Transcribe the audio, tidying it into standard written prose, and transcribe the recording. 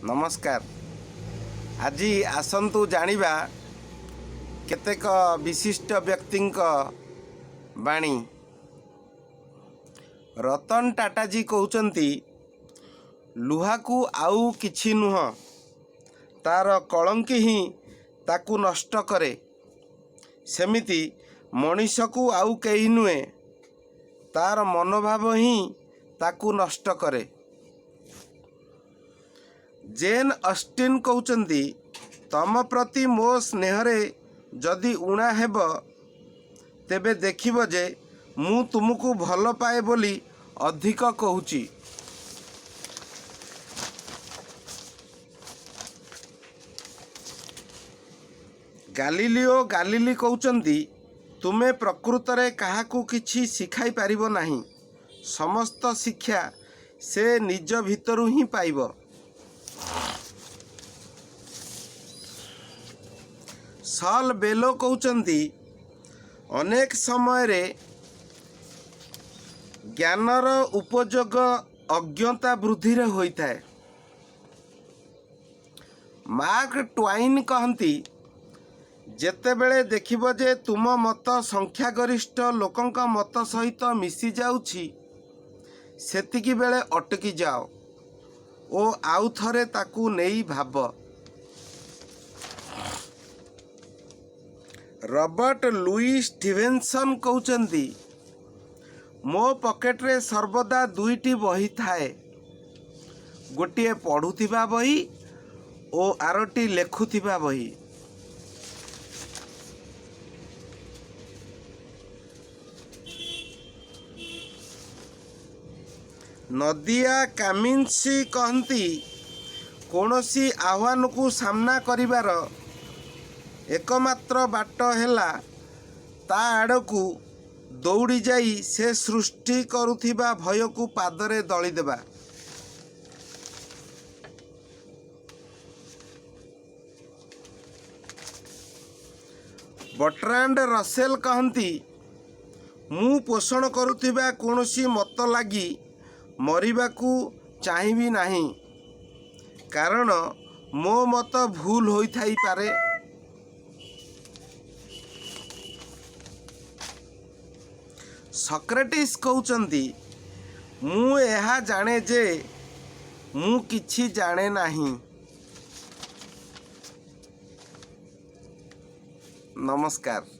ନମସ୍କାର। ଆଜି ଆସନ୍ତୁ ଜାଣିବା କେତେକ ବିଶିଷ୍ଟ ବ୍ୟକ୍ତିଙ୍କ ବାଣୀ। ରତନ ଟାଟାଜୀ କହୁଛନ୍ତି, ଲୁହାକୁ ଆଉ କିଛି ନୁହଁ, ତା'ର କଳଙ୍କି ହିଁ ତାକୁ ନଷ୍ଟ କରେ। ସେମିତି ମଣିଷକୁ ଆଉ କେହି ନୁହେଁ, ତା'ର ମନୋଭାବ ହିଁ ତାକୁ ନଷ୍ଟ କରେ। ଜେନ୍ ଅଷ୍ଟିନ୍ କହୁଛନ୍ତି, ତମ ପ୍ରତି ମୋ ସ୍ନେହରେ ଯଦି ଊଣା ହେବ, ତେବେ ଦେଖିବ ଯେ ମୁଁ ତୁମକୁ ଭଲପାଏ ବୋଲି ଅଧିକ କହୁଛି। ଗାଲିଲିଓ ଗାଲିଲି କହୁଛନ୍ତି, ତୁମେ ପ୍ରକୃତରେ କାହାକୁ କିଛି ଶିଖାଇ ପାରିବ ନାହିଁ। ସମସ୍ତ ଶିକ୍ଷା ସେ ନିଜ ଭିତରୁ ହିଁ ପାଇବ। ସଲ୍ ବେଲୋ କହୁଛନ୍ତି, ଅନେକ ସମୟରେ ଜ୍ଞାନର ଉପଯୋଗ ଅଜ୍ଞତା ବୃଦ୍ଧିରେ ହୋଇଥାଏ। ମାର୍କ ଟ୍ୱାଇନ୍ କହନ୍ତି, ଯେତେବେଳେ ଦେଖିବ ଯେ ତୁମ ମତ ସଂଖ୍ୟାଗରିଷ୍ଠ ଲୋକଙ୍କ ମତ ସହିତ ମିଶିଯାଉଛି, ସେତିକିବେଳେ ଅଟକି ଯାଅ ଓ ଆଉ ଥରେ ତାକୁ ନେଇ ଭାବ। ରବର୍ଟ ଲୁଇ ଷ୍ଟିଭେନ୍ସନ୍ କହୁଛନ୍ତି, ମୋ ପକେଟରେ ସର୍ବଦା ଦୁଇଟି ବହି ଥାଏ, ଗୋଟିଏ ପଢ଼ୁଥିବା ବହି ଓ ଆରଟି ଲେଖୁଥିବା ବହି। ନଦିଆ କାମିନ୍ସ୍କି କହନ୍ତି, କୌଣସି ଆହ୍ୱାନକୁ ସାମ୍ନା କରିବାର ଏକମାତ୍ର ବାଟ ହେଲା ତା' ଆଡ଼କୁ ଦୌଡ଼ିଯାଇ ସେ ସୃଷ୍ଟି କରୁଥିବା ଭୟକୁ ପାଦରେ ଦଳିଦେବା। ବର୍ଟ୍ରାଣ୍ଡ ରସେଲ୍ କହନ୍ତି, ମୁଁ ପୋଷଣ କରୁଥିବା କୌଣସି ମତ ଲାଗି ମରିବାକୁ ଚାହିଁବି ନାହିଁ, କାରଣ ମୋ ମତ ଭୁଲ ହୋଇଥାଇପାରେ। ସକ୍ରେଟିସ୍ କହୁଛନ୍ତି, ମୁଁ ଏହା ଜାଣେ ଯେ ମୁଁ କିଛି ଜାଣେ ନାହିଁ। ନମସ୍କାର।